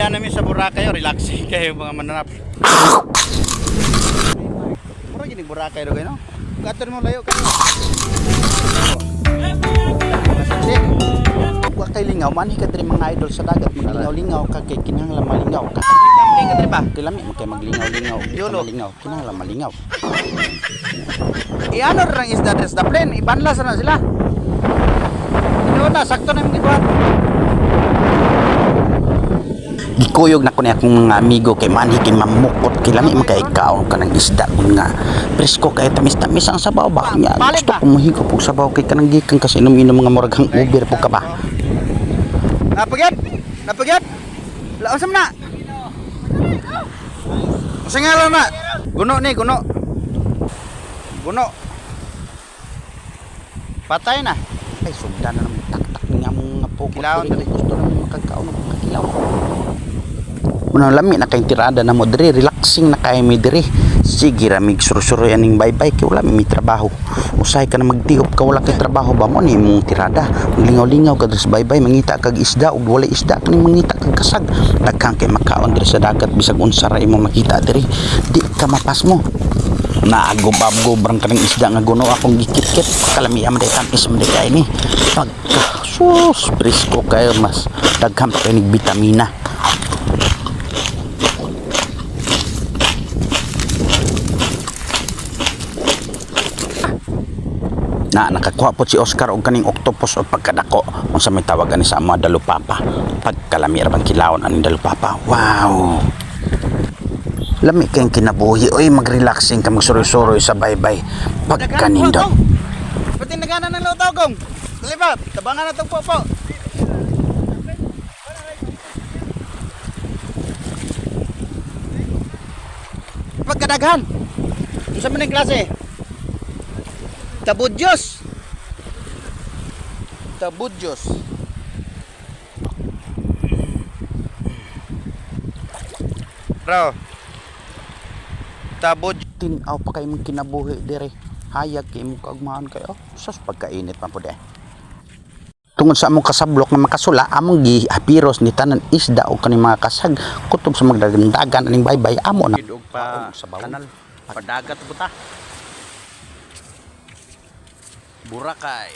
Namin sa Boracay, oh, relaxing kayo mga mananap. Mura gini Boracay ro kayo, no? Kato mo layo kayo. Kasi, wa kay lingaw man ka diri mga idol sa dagat, maglingaw-lingaw ka kay kinahanglan malingaw ka. Tumbling ka diri ba? Kay lami man kay maglingaw-lingaw, di ka malingaw, kinahanglan malingaw. Iano ra ang isda diri sa plane, ibanlas na sila. Ino na sakto na imong gibuhat. Gikuyog na ko ni akong mga amigo kay manhi kay mamukot kay lami man kay kaon ka ng isda kun nga presko kay tamis-tamis ang sabaw ba nya. Gusto ko mohigop og sabaw kay kanang gikan kasi inom-inom mga murag hang uber po ka ba. Napagyad, napagyad. Laon na. Unsa ngalan na? Guno ni guno. Guno. Patay na. Ay, sugdan na naman taktak ni nga mong nga pukot. Kilawon diri. Gusto namin makagkaon og makakilaw. Unang lami na kayong tirada na mo diri, relaxing na kay mi diri. Sige ra mig surusuroy aning baybay kay wala mi may trabaho. Usahay ka na magtiop ka wala kay trabaho ba mo ni imong tirada. Maglingaw-lingaw ka diri sa baybay, mangita kag isda ug walay isda kani mangita kag kasag. Daghan kay makaon diri sa dagat bisag unsa ra imong makita diri. Di ka mapasmo. Naagubab-gob rang kaning isda nga guno akong gikit-kit. Kalamian man day, tamis man day kay ni. Pagka sus, presko kayo, mas daghan pa kay nig bitamina. Na nakakuha po si Oscar og kaning octopus og pagkadako unsa may tawag ani sa mga dalupapa. Pagkalami ra bang kilawon aning dalupapa. Wow, lami kayong kinabuhi oy, magrelaxing ka, magsuroy-suroy sa baybay pagkanindot. Pati nagana ng lutaw kong. Dali ba? Tabangan na itong popo. Pagkadaghan. Unsa man ang klase? Tabudyos. Tabudyos. Bro. Tabud Tin-aw pa kay imong kinabuhi dire, hayag kay imong kaugmaon kayo. Sus, pagkainit man pud eh. Tungod sa among kasablok nga makasula, among gihapiros ni tanan isda o kaning mga kasag kutob sa magdagandagan aning baybay amo na. Og pa sa bawon. Kanal padagat buta. Boracay.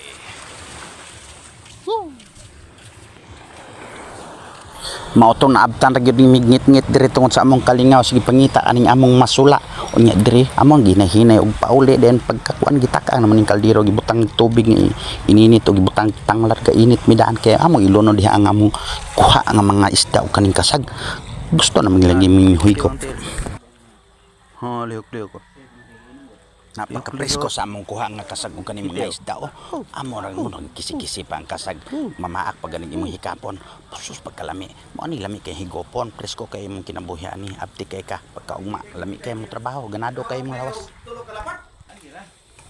Mao tong naabtan ra gyud ni migngit-ngit diri tungod sa among kalingaw sige pangita aning among masula. Unya diri among ginahinay og pauli, then pagkakuan gitaka naman ning kaldero, gibutang tubig nga ininit og gibutang tanglar ka init midaan kay among iluno diha ang among kuha nga mga isda og kaning kasag. Gusto naman lagi mihigop. Ha, lihok-lihok. Napakapresko sa among kuha nga kasag og kaning mga isda oh. Amo ra mo kisi-kisi pa ang kasag. Mamaak pa ganing imong hikapon. Sus, pagkalami. Mo ani lami kay higopon, presko kay imong kinabuhi ani, apti kay ka pagkaugma. Lami kay imong trabaho, ganado kay imong lawas.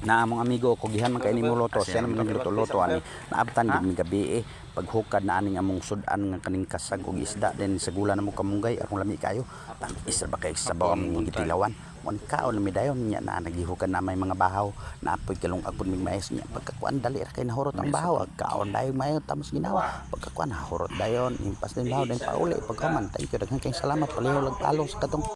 Na among amigo ko gihan man kay nimo luto, siya naman nagluto-luto ani. Naabtan gid mi gabi eh. Paghukad na aning among sud-an nga kaning kasag og isda, then sa gula na mo kamunggay aron lami kayo. Tamis ra ba kay sabaw among gitilawan. Mon kaon na mi dayon nya na nagihukad na may mga bahaw na apoy kalungag pud mig mais nya pagkakuan dali ra kay nahurot ang bahaw. Kaon dayon mayo tamos ginawa. Pagkakuan nahurot dayon, impas din bahaw then pauli pagkaman. Thank you, daghan kayong salamat, paliho lag palong sa katong